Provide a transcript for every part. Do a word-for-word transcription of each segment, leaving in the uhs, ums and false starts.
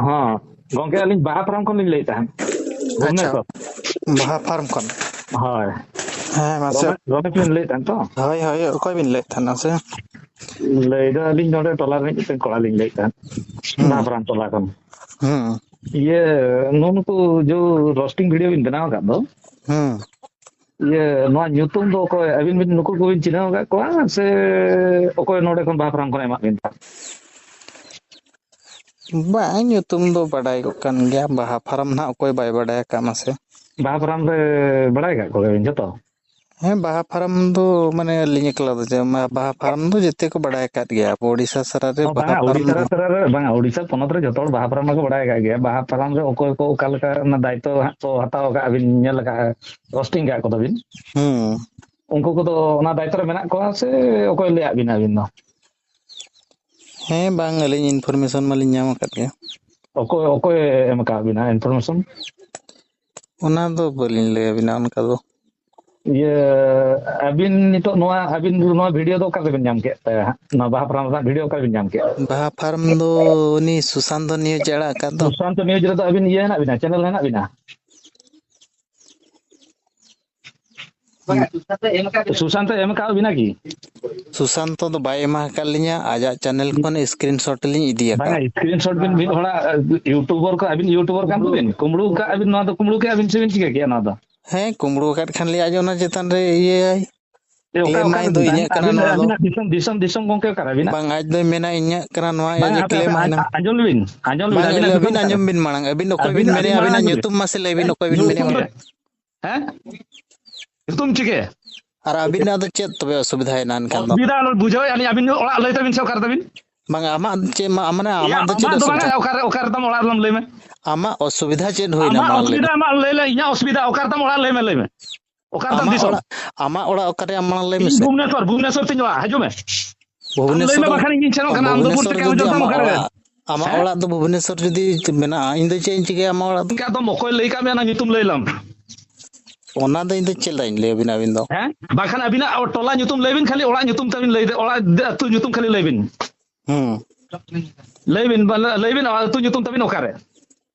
ᱦᱚᱸ, ᱜᱚᱝᱠᱮ, ᱟᱹᱞᱤᱧ ᱵᱟᱦᱟ ᱯᱷᱟᱨᱟᱢ ᱠᱷᱚᱱ ᱞᱤᱧ ᱞᱟᱹᱭᱮᱫ ᱛᱟᱦᱮᱸᱫ, ᱟᱪᱪᱷᱟ᱾ ᱵᱷᱩᱵᱽᱱᱮᱥᱚᱨ᱾ ᱵᱟᱦᱟ ᱯᱷᱟᱨᱢ ᱠᱷᱚᱱ? ᱦᱳᱭ᱾ ᱦᱮᱸ, ᱢᱟᱥᱮ᱾ ᱨᱚᱢᱮ-, ᱨᱚᱢᱮᱥ ᱵᱤᱱ ᱞᱟᱹᱭᱮᱫ ᱛᱟᱦᱮᱸᱫ ᱛᱚ? ᱦᱳᱭ, ᱦᱳᱭ, ᱚᱠᱚᱭ ᱵᱤᱱ ᱞᱟᱹᱭᱮᱫ ᱛᱟᱦᱮᱸᱫ ᱢᱟᱥᱮ? ᱞᱟᱹᱭ ᱫᱚ ᱟᱹᱞᱤᱧ ᱱᱚᱰᱮ ᱴᱚᱞᱟ ᱨᱤᱱᱤᱡ ᱢᱤᱫᱴᱮᱱ ᱠᱚᱲᱟ ᱞᱤᱧ ᱞᱟᱹᱭᱮᱫ ᱛᱟᱦᱮᱸᱫ, ᱦᱩᱸ᱾ ᱵᱟᱦᱟ ᱯᱷᱟᱨᱟᱢ ᱴᱚᱞᱟ ᱠᱷᱚᱱ᱾ ᱦᱩᱸ᱾ ᱤᱭᱟᱹ, ᱱᱩᱜᱼᱩ ᱱᱩᱠᱩ ᱡᱚ ᱨᱳᱥᱴᱤᱝ ᱵᱷᱤᱰᱤᱭᱳ ᱵᱤᱱ ᱵᱮᱱᱟᱣ ᱟᱠᱟᱫ ᱫᱚ, ᱦᱩᱸ᱾ ᱤᱭᱟᱹ, ᱱᱚᱣᱟ ᱧᱩᱛᱩᱢ ᱫᱚ ᱚᱠᱚᱭ, ᱟᱹᱵᱤᱱ ᱵᱤᱱ, ᱱᱩᱠᱩ ᱠᱚᱵᱤᱱ ᱪᱤᱱᱦᱟᱹᱣ ᱟᱠᱟᱫ ᱠᱚᱣᱟ ᱥᱮ ᱚᱠᱚᱭ ᱱᱚᱰᱮ ᱠᱷᱚᱱ ᱵᱟᱦᱟ ᱯᱷᱟᱨᱟᱢ ᱠᱷᱚᱱ ᱮᱢᱟᱜ ᱵᱤᱱ ᱛᱟᱦᱮᱸᱫ? ᱵᱟᱝ, ᱧᱩᱛᱩᱢ ᱫᱚ ᱵᱟᱰᱟᱭ ᱠᱚᱜ ᱠᱟᱱ ᱜᱮᱭᱟ᱾ ᱵᱟᱦᱟ ᱯᱷᱟᱨᱟᱢ ᱱᱟᱦᱟᱜ ᱚᱠᱚᱭ ᱵᱟᱭ ᱵᱟᱰᱟᱭ ᱟᱠᱟᱫ ᱢᱟᱥᱮ? ᱵᱟᱦᱟ ᱯᱷᱟᱨᱟᱢ ᱨᱮ ᱵᱟᱲᱟᱭ ᱟᱠᱟᱫ ᱠᱚᱜᱮᱭᱟᱵᱤᱱ ᱡᱚᱛᱚ? ᱦᱮᱸ, ᱵᱟᱦᱟ ᱯᱷᱟᱨᱟᱢ ᱫᱚ ᱢᱟᱱᱮ ᱟᱹᱞᱤᱧ ᱮᱠᱞᱟ ᱫᱚ ᱪᱮᱫ, ᱢᱟ-, ᱵᱟᱦᱟ ᱯᱷᱟᱨᱟᱢ ᱫᱚ ᱡᱮᱛᱮ ᱠᱚ ᱵᱟᱰᱟᱭ ᱟᱠᱟᱫ ᱜᱮᱭᱟ᱾ ᱟᱵᱚ ᱳᱰᱤᱥᱟ ᱥᱟᱨᱟ ᱨᱮ ᱚ, ᱵᱟᱦᱟ ᱵᱟᱝᱟ, ᱯᱷᱟᱨᱟᱢ ᱳᱰᱤᱥᱟ ᱫᱚ ᱨᱮ, ᱥᱟᱨᱟ ᱨᱮ, ᱵᱟᱝᱟ, ᱳᱰᱤᱥᱟ ᱯᱚᱱᱚᱛ ᱨᱮ ᱡᱚᱛᱚ ᱦᱚᱲ ᱵᱟᱦᱟ ᱯᱷᱟᱨᱟᱢ ᱢᱟᱠᱚ ᱵᱟᱲᱟᱭ ᱟᱠᱟᱫ ᱜᱮᱭᱟ᱾ ᱵᱟᱦᱟ ᱯᱷᱟᱨᱟᱢ ᱨᱮ ᱚᱠᱚᱭ ᱠᱚ ᱚᱠᱟ ᱞᱮᱠᱟ ᱚᱱᱟ ᱫᱟᱭᱤᱛᱛᱚ ᱦᱟᱸᱜ ᱠᱚ ᱦᱟᱛᱟᱣ ᱟᱠᱟᱫᱼᱟ, ᱵᱤᱱ ᱧᱮᱞ ᱟᱠᱟᱫᱼᱟ, ᱨᱳᱥᱴᱤᱝ ᱟᱠᱟᱫ ᱠᱚᱫᱚ ᱵᱤᱱ? ᱦᱩᱸ᱾ ᱩᱱᱠᱩ ᱠᱚᱫᱚ ᱚᱱᱟ ᱫᱟᱭᱤᱛᱛᱚ ᱨᱮ ᱢᱮᱱᱟᱜ ᱠᱚᱣᱟ ᱥᱮ ᱚᱠᱚᱭ ᱞᱟᱹᱭᱟᱫ ᱵᱤᱱᱟ ᱟᱹᱵᱤᱱ ᱫᱚ? ᱦᱮᱸ, ᱵᱟᱝ, ᱟᱹᱞᱤᱧ ᱤᱱᱯᱷᱚᱨᱢᱮᱥᱚᱱ ᱢᱟᱞᱤᱧ ᱧᱟᱢ ᱟᱠᱟᱫ ᱜᱮᱭᱟ᱾ ᱚᱠᱚᱭ, ᱚᱠᱚᱭ ᱮᱢ ᱟᱠᱟᱫ ᱵᱤᱱᱟ ᱤᱱᱯᱷᱚᱨᱢᱮᱥᱚᱱ? ᱚᱱᱟ ᱫᱚ ᱵᱟᱹᱞᱤᱧ ᱞᱟᱹᱭ ᱟᱵᱤᱱᱟ ᱚᱱᱠᱟ ᱫᱚ᱾ ᱤᱭᱟᱹ, ᱟᱹᱵᱤᱱ ᱱᱤᱛᱚᱜ ᱱᱚᱣᱟ, ᱟᱹᱵᱤᱱ ᱱᱚᱣᱟ ᱵᱷᱤᱰᱤᱭᱳ ᱫᱚ ᱚᱠᱟ ᱨᱮᱵᱤᱱ ᱧᱟᱢ ᱠᱮᱫ ᱛᱮ ᱦᱟᱸᱜ? ᱱᱚᱣᱟ ᱵᱟᱦᱟ ᱯᱷᱟᱨᱟᱢ ᱨᱮᱱᱟᱜ ᱵᱷᱤᱰᱤᱭᱳ ᱚᱠᱟ ᱨᱮᱵᱤᱱ ᱧᱟᱢ ᱠᱮᱫ? ᱵᱟᱦᱟ ᱯᱷᱟᱨᱢ ᱫᱚ ᱩᱱᱤ ᱥᱩᱥᱟᱱᱛᱚ ᱱᱤᱭᱩᱡᱽ ᱮ ᱟᱲᱟᱜ ᱟᱠᱟᱫ ᱫᱚ᱾ ᱥᱩᱥᱟᱱᱛᱚ ᱱᱤᱭᱩᱡᱽ ᱨᱮᱫᱚ ᱟᱹᱵᱤᱱ ᱤᱭᱟᱹ ᱦᱮᱱᱟᱜ ᱵᱤᱱᱟ, ᱪᱮᱱᱮᱞ ᱦᱮᱱᱟᱜ ᱵᱤᱱᱟ? ᱥᱩᱥᱟᱱᱛᱚ ᱮᱢ ᱟᱠᱟᱫ ᱵᱤᱱᱟ ᱠᱤ? ᱥᱩᱥᱟᱱᱛᱚ ᱫᱚ ᱵᱟᱭ ᱮᱢᱟ ᱟᱠᱟᱫ ᱞᱤᱧᱟ, ᱟᱡᱟᱜ ᱪᱮᱱᱮᱞ ᱠᱷᱚᱱ ᱥᱠᱨᱤᱱᱥᱚᱴ ᱞᱤᱧ ᱤᱫᱤ ᱟᱠᱟᱫ᱾ ᱵᱟᱝᱟ, ᱥᱠᱨᱤᱱᱥᱚᱴ ᱵᱤᱱ ᱢᱤᱫ ᱦᱚᱲᱟᱜ, ᱤᱭᱩᱴᱩᱵᱚᱨ ᱠᱚ, ᱟᱹᱵᱤᱱ ᱤᱭᱩᱴᱩᱵᱚᱨ ᱠᱟᱱ ᱫᱚᱵᱤᱱ, ᱠᱩᱢᱵᱽᱲᱩ ᱟᱠᱟᱫ ᱟᱹᱵᱤᱱ, ᱱᱚᱣᱟ ᱫᱚ ᱠᱩᱢᱵᱽᱲᱩ ᱠᱮᱫ ᱟᱹᱵᱤᱱ ᱥᱮ ᱵᱤᱱ ᱪᱤᱠᱟᱹ ᱠᱮᱫᱼᱟ ᱱᱚᱣᱟ ᱫᱚ? ᱦᱮᱸ, ᱠᱩᱢᱵᱽᱲᱩ ᱟᱠᱟᱫ ᱠᱷᱟᱱ ᱞᱤᱧ ᱟᱡ ᱚᱱᱟ ᱪᱮᱛᱟᱱ ᱨᱮ ᱤᱭᱟᱹᱭᱟᱭ᱾ ᱮ, ᱚᱠᱟ, ᱠᱞᱮᱢ ᱚᱠᱟ ᱢᱟᱭ ᱫᱚ ᱨᱮᱵᱤᱱ ᱤᱧᱟᱹᱜ ᱛᱟᱦᱮᱱᱟ? ᱠᱟᱱᱟ ᱟᱹᱵᱤᱱ, ᱱᱚᱣᱟ ᱫᱚ᱾ ᱟᱹᱵᱤᱱᱟᱜ ᱫᱤᱥᱚᱢ, ᱫᱤᱥᱚᱢ, ᱫᱤᱥᱚᱢ ᱜᱚᱝᱠᱮ ᱚᱠᱟᱨᱮ ᱟᱹᱵᱤᱱᱟᱜ? ᱵᱟᱝ, ᱟᱡ ᱫᱚᱭ ᱢᱮᱱᱟ ᱤᱧᱟᱹᱜ ᱠᱟᱱᱟ ᱱᱚᱣᱟ, ᱵᱟᱝ, ᱤᱭᱟᱹ ᱦᱟᱯᱮ, ᱠᱞᱮᱢ ᱦᱟᱯᱮ, ᱟᱭ ᱱᱟ᱾ ᱟᱸᱡᱚᱢ ᱞᱮᱵᱤᱱ, ᱟᱸᱡᱚᱢ ᱞᱮᱵᱤᱱ, ᱵᱟᱝ, ᱟᱹᱵᱤᱱᱟᱜ ᱟᱹᱵᱤᱱ ᱫᱤᱥᱚᱢ ᱟᱸᱡᱚᱢ ᱚᱠᱟᱨᱮ? ᱵᱤᱱ ᱢᱟᱲᱟᱝ, ᱟᱹᱵᱤᱱ ᱚᱠᱚᱭ ᱵᱤᱱ ᱟᱹᱵᱤᱱᱟᱜ, ᱢᱮᱱᱮᱜᱼᱟ, ᱟᱹᱵᱤᱱᱟᱜ ᱟᱹᱵᱤᱱ ᱟᱸᱡᱚᱢ ᱧᱩᱛᱩᱢ ᱵᱤᱱ᱾ ᱢᱟᱥᱮ ᱞᱟᱹᱭ ᱵᱤᱱ, ᱚᱠᱚᱭ ᱵᱤᱱ ᱧᱩᱛᱩᱢ ᱢᱮᱱᱮᱜᱼᱟ? ᱨᱮ? ᱦᱮᱸ? ᱧᱩᱛᱩᱢ ᱪᱤᱠᱟᱹ? ᱟᱨ ᱟᱹᱵᱤᱱᱟᱜ ᱫᱚ ᱪᱮᱫ ᱛᱚᱵᱮ ᱚᱥᱩᱵᱤᱫᱷᱟ ᱦᱮᱱᱟᱜ ᱮᱱᱠᱷᱟᱱ ᱫᱚ? ᱚᱥᱩᱵᱤᱫᱷᱟ ᱟᱞᱚ ᱵᱩᱡᱷᱟᱹᱣᱮᱫᱼᱟ ᱞᱤᱧ, ᱟᱹᱵᱤᱱ ᱚᱲᱟᱜ ᱞᱟᱹᱭ ᱛᱟᱵᱤᱱ ᱥᱮ ᱚᱠᱟᱨᱮ ᱛᱟᱵᱤᱱ? ᱵᱟᱝ, ᱟᱢᱟᱜ ᱪᱮᱫ ᱢᱟ-, ᱢᱟᱱᱮ ᱮᱭᱟ, ᱟᱢᱟᱜ ᱫᱚ ᱪᱮᱫ ᱟᱢᱟᱜ ᱫᱚ ᱵᱟᱝᱟ, ᱚᱥᱩᱵᱤᱫᱷᱟ? ᱚᱠᱟᱨᱮ, ᱚᱠᱟᱨᱮ ᱛᱟᱢ ᱚᱲᱟᱜ ᱞᱟᱹᱭ ᱢᱮ? ᱟᱢᱟᱜ ᱚᱥᱩᱵᱤᱫᱷᱟ ᱪᱮᱫ ᱦᱩᱭᱱᱟ ᱟᱢᱟᱜ ᱢᱟᱲᱟᱝ ᱞᱟᱹᱭ ᱚᱥᱩᱵᱤᱫᱷᱟ ᱢᱮ? ᱟᱢᱟᱜ ᱞᱟᱹᱭ ᱞᱮ, ᱤᱧᱟᱹᱜ ᱚᱥᱩᱵᱤᱫᱷᱟ ᱚᱠᱟᱨᱮ ᱛᱟᱢ ᱚᱲᱟᱜ ᱞᱟᱹᱭ ᱢᱮ, ᱞᱟᱹᱭ ᱢᱮ᱾ ᱚᱠᱟᱨᱮ ᱛᱟᱢ ᱟᱢᱟᱜ ᱫᱤᱥᱚᱢ? ᱚᱲᱟᱜ, ᱟᱢᱟᱜ ᱚᱲᱟᱜ ᱚᱠᱟᱨᱮ ᱟᱢ ᱢᱟᱲᱟᱝ ᱞᱟᱹᱭ ᱤᱧ ᱢᱮᱥᱮ? ᱵᱷᱩᱵᱽᱱᱮᱥᱚᱨ, ᱵᱷᱩᱵᱽᱱᱮᱥᱚᱨ ᱛᱤᱧ ᱚᱲᱟᱜ, ᱦᱤᱡᱩᱜ ᱢᱮ᱾ ᱟᱢ ᱞᱟᱹᱭ ᱢᱮ, ᱵᱷᱩᱵᱽᱱᱮᱥᱚᱨ, ᱵᱟᱠᱷᱟᱱ ᱤᱧ ᱥᱮᱱᱚᱜ ᱠᱟᱱᱟ, ᱟᱢ ᱫᱚ ᱵᱷᱩᱵᱽᱱᱮᱥᱚᱨ ᱵᱩᱴ ᱡᱩᱫᱤ ᱠᱟᱱᱟ ᱟᱢᱟᱜ ᱚᱠᱟᱨᱮ? ᱚᱲᱟᱜ, ᱟᱢᱟᱜ ᱦᱮᱸ? ᱚᱲᱟᱜ ᱫᱚ ᱵᱷᱩᱵᱽᱱᱮᱥᱚᱨ ᱡᱩᱫᱤ ᱢᱮᱱᱟᱜᱼᱟ, ᱤᱧ ᱫᱚ ᱪᱮᱫ ᱤᱧ ᱪᱤᱠᱟᱹᱭᱟ ᱟᱢᱟᱜ ᱚᱲᱟᱜ ᱫᱚ? ᱜᱚᱝᱠᱮ, ᱟᱫᱚ ᱚᱠᱚᱭ ᱞᱟᱹᱭ ᱠᱟᱜ ᱢᱮᱭᱟ ᱚᱱᱟ ᱧᱩᱛᱩᱢ ᱞᱟᱹᱭ ᱞᱟᱝ? ᱚᱱᱟ ᱫᱚ ᱤᱧ ᱫᱚ ᱪᱮᱫ ᱞᱮᱠᱟᱧ ᱞᱟᱹᱭ ᱟᱵᱤᱱᱟ ᱟᱹᱵᱤᱱ ᱫᱚ? ᱦᱮᱸ? ᱵᱟᱠᱷᱟᱱ ᱟᱹᱵᱤᱱᱟᱜ ᱴᱚᱞᱟ ᱧᱩᱛᱩᱢ ᱞᱟᱹᱭ ᱵᱤᱱ, ᱠᱷᱟᱹᱞᱤ ᱚᱲᱟᱜ ᱧᱩᱛᱩᱢ ᱛᱟᱵᱤᱱ ᱞᱟᱹᱭ, ᱚᱲᱟᱜ ᱟᱹᱛᱩ ᱧᱩᱛᱩᱢ ᱠᱷᱟᱹᱞᱤ ᱞᱟᱹᱭ ᱵᱤᱱ᱾ ᱦᱩᱸ᱾ ᱞᱟᱹᱭ ᱵᱤᱱ, ᱞᱟᱹᱭ ᱵᱤᱱ, ᱟᱹᱛᱩ ᱧᱩᱛᱩᱢ ᱛᱟᱵᱤᱱ ᱚᱠᱟᱨᱮ?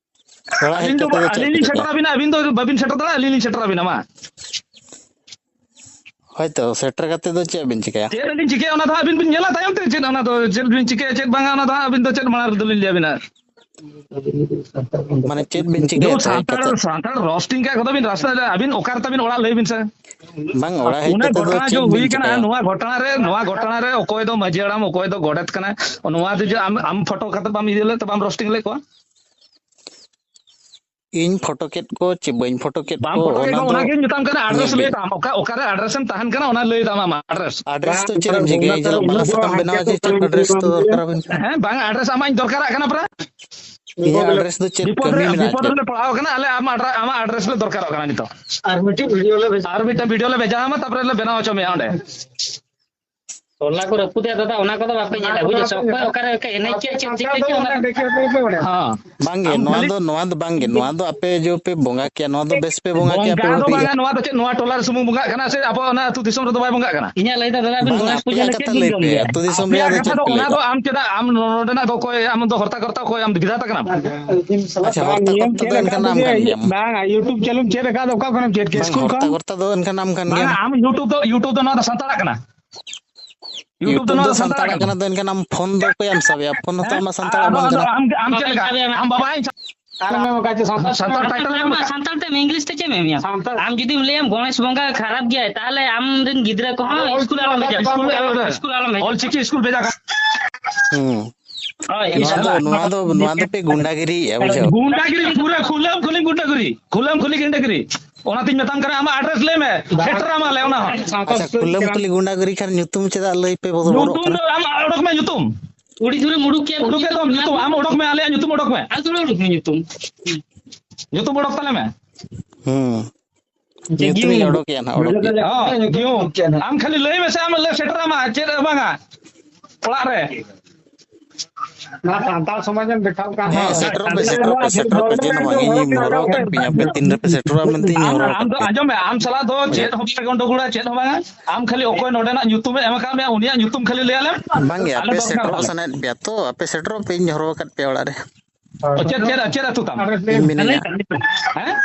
ᱚᱲᱟᱜ ᱦᱮᱡ ᱟᱹᱞᱤᱧ ᱫᱚ, ᱠᱟᱛᱮ ᱫᱚ ᱪᱮᱫ ᱟᱹᱞᱤᱧ ᱞᱤᱧ ᱯᱮ ᱥᱮᱴᱮᱨ ᱪᱤᱠᱟᱹᱭᱟ? ᱟᱹᱵᱤᱱᱟ, ᱟᱹᱵᱤᱱ ᱫᱚ ᱵᱟᱹᱵᱤᱱ ᱥᱮᱴᱮᱨ ᱫᱟᱲᱮᱭᱟᱜᱼᱟ, ᱟᱹᱞᱤᱧ ᱞᱤᱧ ᱥᱮᱴᱮᱨ ᱟᱹᱵᱤᱱᱟ ᱢᱟ᱾ ᱦᱳᱭᱛᱳ, ᱥᱮᱴᱮᱨ ᱠᱟᱛᱮ ᱫᱚ ᱪᱮᱫ ᱵᱤᱱ ᱪᱤᱠᱟᱹᱭᱟ? ᱪᱮᱫ ᱵᱤᱱ ᱪᱤᱠᱟᱹᱭᱟ, ᱚᱱᱟ ᱫᱚ ᱦᱟᱸᱜ ᱟᱹᱵᱤᱱ ᱵᱤᱱ ᱧᱮᱞᱟ ᱛᱟᱭᱚᱢ ᱛᱮ, ᱪᱮᱫ ᱚᱱᱟ ᱫᱚ, ᱪᱮᱫ ᱵᱤᱱ ᱪᱤᱠᱟᱹᱭᱟ, ᱪᱮᱫ ᱵᱟᱝᱟ, ᱚᱱᱟ ᱫᱚ ᱦᱟᱸᱜ ᱟᱹᱵᱤᱱ ᱫᱚ ᱪᱮᱫ ᱢᱟᱲᱟᱝ ᱨᱮᱫᱚ ᱞᱤᱧ ᱞᱟᱹᱭ ᱟᱹᱵᱤᱱᱟ᱾ ᱢᱟᱱᱮ ᱪᱮᱫ ᱵᱤᱱ ᱪᱤᱠᱟᱹᱭᱟ ᱫᱩ ᱛᱟᱦᱮᱸ ᱥᱟᱱᱛᱟᱲ, ᱠᱟᱛᱮ? ᱥᱟᱱᱛᱟᱲ ᱨᱳᱥᱴᱤᱝ ᱠᱟ ᱠᱚᱫᱚ ᱵᱤᱱ ᱨᱟᱥᱛᱟ ᱨᱮ, ᱟᱹᱵᱤᱱ ᱚᱠᱟ ᱨᱮ ᱛᱟᱵᱤᱱ ᱚᱲᱟᱜ ᱞᱟᱹᱭ ᱵᱤᱱ ᱥᱮ? ᱵᱟᱝ, ᱚᱲᱟᱜ ᱦᱮᱡ ᱩᱱᱟᱹᱜ ᱠᱟᱛᱮ ᱫᱚ ᱜᱷᱚᱴᱚᱱᱟ ᱪᱮᱫ ᱡᱚ ᱦᱩᱭ ᱵᱤᱱ ᱠᱟᱱᱟ, ᱪᱤᱠᱟᱹᱭᱟ? ᱱᱚᱣᱟ ᱜᱷᱚᱴᱚᱱᱟ ᱨᱮ, ᱱᱚᱣᱟ ᱜᱷᱚᱴᱚᱱᱟ ᱨᱮ ᱚᱠᱚᱭ ᱫᱚ ᱢᱟᱹᱡᱷᱤ ᱦᱟᱲᱟᱢ, ᱚᱠᱚᱭ ᱫᱚ ᱜᱚᱰᱮᱛ ᱠᱟᱱᱟ, ᱱᱚᱣᱟ ᱡᱩᱫᱤ ᱟᱢ, ᱟᱢ ᱯᱷᱳᱴᱳ ᱠᱟᱛᱮ ᱵᱟᱢ ᱤᱫᱤ ᱞᱮᱫ ᱛᱮ ᱵᱟᱢ ᱨᱳᱥᱴᱤᱝ ᱞᱮᱫ ᱠᱚᱣᱟ? ᱤᱧ ᱯᱷᱳᱴᱳ ᱠᱮᱫ ᱠᱚ ᱪᱮ ᱵᱟᱹᱧ ᱯᱷᱳᱴᱳ ᱠᱮᱫ ᱵᱟᱢ ᱠᱚ, ᱯᱷᱳᱴᱳ ᱠᱮᱫ ᱚᱱᱟ ᱠᱚ, ᱫᱚ ᱚᱱᱟᱜᱤᱧ ᱢᱮᱛᱟᱢ ᱠᱟᱱᱟ, ᱧᱮᱞ ᱟᱰᱨᱮᱥ ᱞᱟᱹᱭ ᱵᱤᱱ᱾ ᱛᱟᱢ, ᱚᱠᱟ, ᱚᱠᱟᱨᱮ ᱟᱰᱨᱮᱥ ᱮᱢ ᱛᱟᱦᱮᱱ ᱠᱟᱱᱟ, ᱚᱱᱟ ᱞᱟᱹᱭ ᱛᱟᱢ ᱟᱢᱟᱜ ᱟᱰᱨᱮᱥ᱾ ᱟᱰᱨᱮᱥ ᱫᱚ ᱪᱮᱫ ᱮᱢ ᱪᱤᱠᱟᱹᱭᱟ? ᱤᱧ ᱪᱮᱫ ᱢᱟᱫᱽᱨᱟᱥ ᱥᱟᱠᱟᱢ ᱵᱮᱱᱟᱣᱟ ᱡᱮ ᱪᱮᱫ ᱟᱰᱨᱮᱥ ᱫᱚ ᱫᱚᱨᱠᱟᱨ ᱟᱵᱤᱱ ᱠᱟᱱᱟ? ᱦᱮᱸ, ᱵᱟᱝ, ᱟᱰᱨᱮᱥ ᱟᱢᱟᱜ ᱤᱧ ᱫᱚᱨᱠᱟᱨᱟᱜ ᱠᱟᱱᱟ ᱯᱨᱟ᱾ ᱤᱧᱟᱹᱜ ᱟᱰᱨᱮᱥ ᱫᱚ ᱪᱮᱫ ᱵᱤᱯᱚᱫ ᱨᱮ, ᱠᱟᱹᱢᱤ ᱢᱮᱱᱟᱜᱼᱟ ᱵᱤᱯᱚᱫ ᱪᱮᱫ? ᱨᱮᱞᱮ ᱯᱟᱲᱟᱣ ᱠᱟᱱᱟ, ᱟᱞᱮ ᱟᱢᱟᱜ ᱟᱰᱨᱟ-, ᱟᱢᱟᱜ ᱟᱰᱨᱮᱥ ᱞᱮ ᱫᱚᱨᱠᱟᱨᱚᱜ ᱠᱟᱱᱟ ᱱᱤᱛᱚᱜ᱾ ᱟᱨ ᱢᱤᱫᱴᱮᱱ ᱵᱷᱤᱰᱤᱭᱳ ᱞᱮ ᱵᱷᱮᱡᱟ ᱟᱢᱟ, ᱛᱟᱨᱯᱚᱨᱮ ᱞᱮ ᱵᱮᱱᱟᱣ ᱦᱚᱪᱚ ᱢᱮᱭᱟ ᱚᱸᱰᱮ᱾ ᱴᱚᱞᱟ ᱠᱚ ᱨᱟᱹᱯᱩᱫᱮᱜ ᱫᱟᱫᱟ, ᱚᱱᱟ ᱠᱚᱫᱚ ᱵᱟᱯᱮ ᱧᱮᱞᱟ, ᱵᱩᱡᱷᱟᱹᱣ ᱥᱮ? ᱚᱠᱚᱭ ᱚᱠᱟᱨᱮ ᱚᱠᱟ ᱮᱱᱮᱡ ᱠᱮᱫ, ᱪᱮᱫ ᱪᱤᱠᱟᱹ ᱠᱮᱫ, ᱚᱱᱟ ᱦᱮᱸ᱾ ᱵᱟᱝᱜᱮ, ᱟᱢ ᱱᱚᱣᱟ ᱠᱷᱟᱹᱞᱤ ᱫᱚ, ᱱᱚᱣᱟ ᱫᱚ ᱵᱟᱝᱜᱮ, ᱱᱚᱣᱟ ᱫᱚ ᱟᱯᱮ ᱡᱮ ᱯᱮ ᱵᱚᱸᱜᱟ ᱠᱮᱭᱟ, ᱱᱚᱣᱟ ᱫᱚ ᱵᱮᱥ ᱯᱮ ᱵᱚᱸᱜᱟ ᱠᱮᱭᱟ, ᱟᱯᱮ ᱵᱚᱸᱜᱟ ᱫᱚ ᱵᱷᱟᱹᱜᱤ ᱜᱮ᱾ ᱵᱟᱝᱟ, ᱱᱚᱣᱟ ᱫᱚ ᱪᱮᱫ, ᱱᱚᱣᱟ ᱴᱚᱞᱟ ᱨᱮ ᱥᱩᱢᱩᱝ ᱵᱚᱸᱜᱟᱜ ᱠᱟᱱᱟ ᱥᱮ ᱟᱵᱚ ᱚᱱᱟ ᱟᱹᱛᱩ ᱫᱤᱥᱚᱢ ᱨᱮᱫᱚ ᱵᱟᱭ ᱵᱚᱸᱜᱟᱜ ᱠᱟᱱᱟ? ᱤᱧᱟᱜ ᱞᱟᱹᱭ ᱫᱚ ᱫᱟᱫᱟ, ᱟᱵᱤᱱ ᱵᱟᱝ, ᱜᱚᱬᱮᱥ ᱯᱩᱡᱟᱹ ᱟᱯᱮᱭᱟᱜ ᱨᱮ ᱪᱮᱫ ᱠᱟᱛᱷᱟ ᱵᱤᱱ ᱞᱟᱹᱭ ᱯᱮ, ᱡᱚᱢ ᱜᱮᱭᱟ? ᱟᱹᱛᱩ ᱫᱤᱥᱚᱢ ᱟᱯᱮᱭᱟᱜ ᱨᱮᱭᱟᱜ ᱫᱚ ᱠᱟᱛᱷᱟ ᱪᱮᱫ ᱫᱚ ᱯᱮ ᱞᱟᱹᱭ ᱚᱱᱟ ᱫᱚ ᱠᱮᱫᱟ? ᱟᱢ ᱪᱮᱫᱟᱜ, ᱟᱢ ᱱᱚᱰᱮᱱᱟᱜ ᱫᱚ ᱚᱠᱚᱭ, ᱟᱢ ᱫᱚ ᱦᱚᱨᱛᱟ ᱠᱚᱨᱛᱟ ᱚᱠᱚᱭ, ᱟᱢ ᱫᱚ ᱵᱤᱫᱷᱟᱛᱟ ᱠᱟᱱᱟᱢ? ᱟᱪᱪᱷᱟ, ᱦᱚᱨᱛᱟ ᱠᱚᱨᱛᱟ ᱫᱚ ᱮᱱᱠᱷᱟᱱ ᱟᱢ ᱠᱟᱱ ᱜᱮᱭᱟᱢ᱾ ᱵᱟᱝ, YouTube ᱪᱟᱹᱞᱩᱢ ᱪᱮᱫ ᱟᱠᱟᱫ, ᱚᱠᱟ ᱠᱷᱚᱱᱮᱢ ᱪᱮᱫ ᱠᱮᱫ? ᱵᱟᱝ, ᱥᱠᱩᱞ ᱦᱚᱨᱛᱟ ᱠᱷᱚᱱ? ᱠᱚᱨᱛᱟ ᱫᱚ ᱮᱱᱠᱷᱟᱱ ᱟᱢ ᱠᱟᱱ ᱵᱟᱝ, ᱜᱮᱭᱟᱢ᱾ ᱟᱢ YouTube ᱫᱚ, YouTube ᱫᱚ ᱱᱚᱣᱟ ᱫᱚ ᱥᱟᱱᱛᱟᱲᱟᱜ ᱠᱟᱱᱟ᱾ YouTube ᱫᱚ ᱱᱚᱣᱟ ᱫᱚ ᱥᱟᱱᱛᱟᱲᱟᱜ ᱥᱟᱱᱛᱟᱲᱟᱜ ᱠᱟᱱᱟ᱾ ᱠᱟᱱᱟ, ᱫᱚ ᱮᱱᱠᱷᱟᱱ ᱟᱢ ᱯᱷᱳᱱ ᱫᱚ ᱚᱠᱚᱭ ᱮᱢ ᱥᱟᱵᱮᱭᱟ? ᱯᱷᱳᱱ ᱦᱚᱸᱛᱚ ᱦᱮᱸ? ᱟᱢᱟᱜ ᱥᱟᱱᱛᱟᱲᱟᱜ ᱟᱫᱚ, ᱵᱟᱝ ᱟᱫᱚ ᱠᱟᱱᱟ᱾ ᱟᱢ, ᱟᱢ ᱪᱮᱫ ᱞᱮᱠᱟ? ᱟᱢ ᱵᱟᱵᱟ ᱦᱮᱸ ᱥᱟᱱᱛᱟᱲ ᱢᱮ, ᱵᱟᱠᱷᱟᱡ ᱪᱮᱫ ᱥᱟᱱᱛᱟᱲ? ᱥᱟᱱᱛᱟᱲ ᱥᱟᱱᱛᱟᱲ ᱴᱟᱭᱴᱮᱞ ᱢᱮ, ᱮᱢ ᱵᱟᱠᱷᱟᱡ᱾ ᱥᱟᱱᱛᱟᱲ ᱛᱮ ᱟᱢ ᱤᱝᱞᱤᱥ ᱛᱮ ᱪᱮᱫ ᱮᱢ ᱮᱢᱮᱭᱟ? ᱥᱟᱱᱛᱟᱲ᱾ ᱟᱢ ᱡᱩᱫᱤᱢ ᱞᱟᱹᱭᱟᱢ ᱜᱚᱬᱮᱥ ᱵᱚᱸᱜᱟ ᱠᱷᱟᱨᱟᱯ ᱜᱮᱭᱟᱭ, ᱛᱟᱦᱞᱮ ᱟᱢ ᱨᱮᱱ ᱜᱤᱫᱽᱨᱟᱹ ᱠᱚᱦᱚᱸ ᱚᱞ ᱥᱠᱩᱞ ᱟᱞᱚᱢ ᱵᱷᱮᱡᱟ, ᱥᱠᱩᱞ ᱟᱞᱚᱢ ᱵᱷᱮᱡᱟ᱾ ᱚᱞ ᱪᱤᱠᱤ ᱥᱠᱩᱞ ᱵᱷᱮᱡᱟ ᱠᱟᱜ᱾ ᱦᱩᱸ᱾ ᱦᱳᱭ, ᱱᱚᱣᱟ ᱫᱚ, ᱤᱱᱥᱟᱞᱞᱟᱦ᱾ ᱱᱚᱣᱟ ᱫᱚ, ᱱᱚᱣᱟ ᱫᱚ ᱯᱮ ᱜᱩᱱᱰᱟᱜᱤᱨᱤᱭᱮᱜᱼᱟ, ᱵᱩᱡᱷᱟᱹᱣ᱾ ᱜᱩᱱᱰᱟᱜᱤᱨᱤ, ᱯᱩᱨᱟᱹ ᱠᱷᱩᱞᱟᱹᱢ ᱠᱷᱩᱞᱤ ᱜᱩᱱᱰᱟᱜᱤᱨᱤ, ᱠᱷᱩᱞᱟᱹᱢ ᱠᱷᱩᱞᱤ ᱜᱩᱱᱰᱟᱜᱤᱨᱤ᱾ ᱚᱱᱟᱛᱤᱧ ᱢᱮᱛᱟᱢ ᱠᱟᱱᱟ, ᱟᱢᱟᱜ ᱟᱰᱨᱮᱥ ᱞᱟᱹᱭ ᱢᱮ, ᱥᱮᱴᱮᱨ ᱟᱢᱟᱞᱮ ᱚᱱᱟ ᱦᱚᱸ᱾ ᱟᱪᱪᱷᱟ, ᱠᱷᱩᱞᱟᱹᱢ ᱠᱷᱩᱞᱤ ᱜᱩᱱᱰᱟᱜᱤᱨᱤ ᱠᱷᱟᱱ ᱧᱩᱛᱩᱢ ᱪᱮᱫᱟᱜ ᱞᱟᱹᱭ ᱯᱮ ᱵᱚᱫᱚᱞ ᱜᱚᱫᱚᱜ ᱧᱩᱛᱩᱢ ᱠᱟᱱᱟ? ᱫᱚ ᱟᱢᱟᱜ ᱚᱰᱚᱠ ᱢᱮ, ᱧᱩᱛᱩᱢ᱾ ᱩᱰᱤ ᱫᱷᱩᱨᱤ ᱢᱩᱰᱩᱠ ᱠᱮᱫ ᱩᱰᱩᱠ ᱠᱮᱫ ᱫᱚᱢ ᱧᱩᱛᱩᱢ, ᱟᱢ ᱚᱰᱚᱠ ᱢᱮ, ᱟᱞᱮᱭᱟᱜ ᱧᱩᱛᱩᱢ ᱚᱰᱚᱠ ᱢᱮ᱾ ᱟᱫᱚ ᱩᱰᱩᱠ ᱢᱮ ᱧᱩᱛᱩᱢ᱾ ᱧᱩᱛᱩᱢ ᱚᱰᱚᱠ ᱛᱟᱞᱮ ᱢᱮ᱾ ᱦᱩᱸ᱾ ᱡᱮ ᱧᱩᱛᱩᱢᱤᱧ ᱜᱤᱭᱩ᱾ ᱚᱰᱚᱠᱮᱜᱼᱟ ᱱᱟᱦᱟᱜ, ᱚᱰᱚᱠᱮᱜᱼᱟ᱾ ᱦᱚᱸ, ᱜᱤᱭᱩ᱾ ᱟᱢ ᱠᱷᱟᱹᱞᱤ ᱞᱟᱹᱭ ᱢᱮᱥᱮ, ᱟᱢ ᱞᱮ ᱥᱮᱴᱮᱨᱟᱢᱟ, ᱪᱮᱫ ᱦᱚᱸ ᱵᱟᱝᱟ᱾ ᱚᱲᱟᱜ ᱨᱮ᱾ ᱱᱚᱣᱟ ᱥᱟᱱᱛᱟᱲ ᱥᱚᱢᱟᱡᱽ ᱮᱢ ᱫᱮᱠᱷᱟᱣ ᱠᱟᱱ ᱦᱮᱸ, ᱥᱮᱴᱮᱨᱚᱜ ᱯᱮ, ᱥᱮᱴᱮᱨᱚᱜ ᱯᱮ, ᱥᱮᱴᱮᱨᱚᱜ ᱯᱮ᱾ ᱪᱮᱫ ᱦᱚᱸ ᱵᱟᱝ, ᱤᱧᱤᱧ ᱦᱚᱨᱦᱚ ᱟᱠᱟᱫ ᱯᱮᱭᱟ, ᱟᱯᱮ ᱛᱤᱱ ᱨᱮᱯᱮ ᱥᱮᱴᱮᱨᱚᱜᱼᱟ ᱢᱮᱱᱛᱮ ᱤᱧ ᱟᱢ, ᱦᱚᱨᱦᱚ ᱟᱢ ᱫᱚ ᱟᱠᱟᱫ ᱯᱮᱭᱟ᱾ ᱟᱸᱡᱚᱢ ᱢᱮ, ᱟᱢ ᱥᱟᱞᱟᱜ ᱫᱚ ᱪᱮᱫ ᱦᱚᱸ ᱵᱟᱝ ᱜᱚᱱᱰᱚᱜᱳᱲᱟ, ᱪᱮᱫ ᱦᱚᱸ ᱵᱟᱝᱟ᱾ ᱟᱢ ᱠᱷᱟᱹᱞᱤ ᱚᱠᱚᱭ ᱱᱚᱰᱮᱱᱟᱜ ᱧᱩᱛᱩᱢᱮ ᱮᱢ ᱟᱠᱟᱫ ᱢᱮᱭᱟ, ᱩᱱᱤᱭᱟᱜ ᱧᱩᱛᱩᱢ ᱠᱷᱟᱹᱞᱤ ᱞᱟᱹᱭ ᱟᱞᱮᱢ᱾ ᱵᱟᱝᱜᱮ, ᱟᱞᱮ ᱟᱯᱮ ᱫᱚᱨᱠᱟᱨ ᱥᱮᱴᱮᱨᱚᱜ ᱵᱟᱝ᱾ ᱥᱟᱱᱟᱭᱮᱫ ᱯᱮᱭᱟ ᱛᱚ, ᱟᱯᱮ ᱥᱮᱴᱮᱨᱚᱜ ᱯᱮ, ᱤᱧ ᱦᱚᱨᱦᱚ ᱟᱠᱟᱫ ᱯᱮᱭᱟ ᱚᱲᱟᱜ ᱨᱮ᱾ ᱪᱮᱫ, ᱪᱮᱫ, ᱪᱮᱫ ᱟᱹᱛᱩ ᱛᱟᱢ? ᱢᱤᱱᱟᱹᱧᱟ᱾ ᱦᱮᱸ?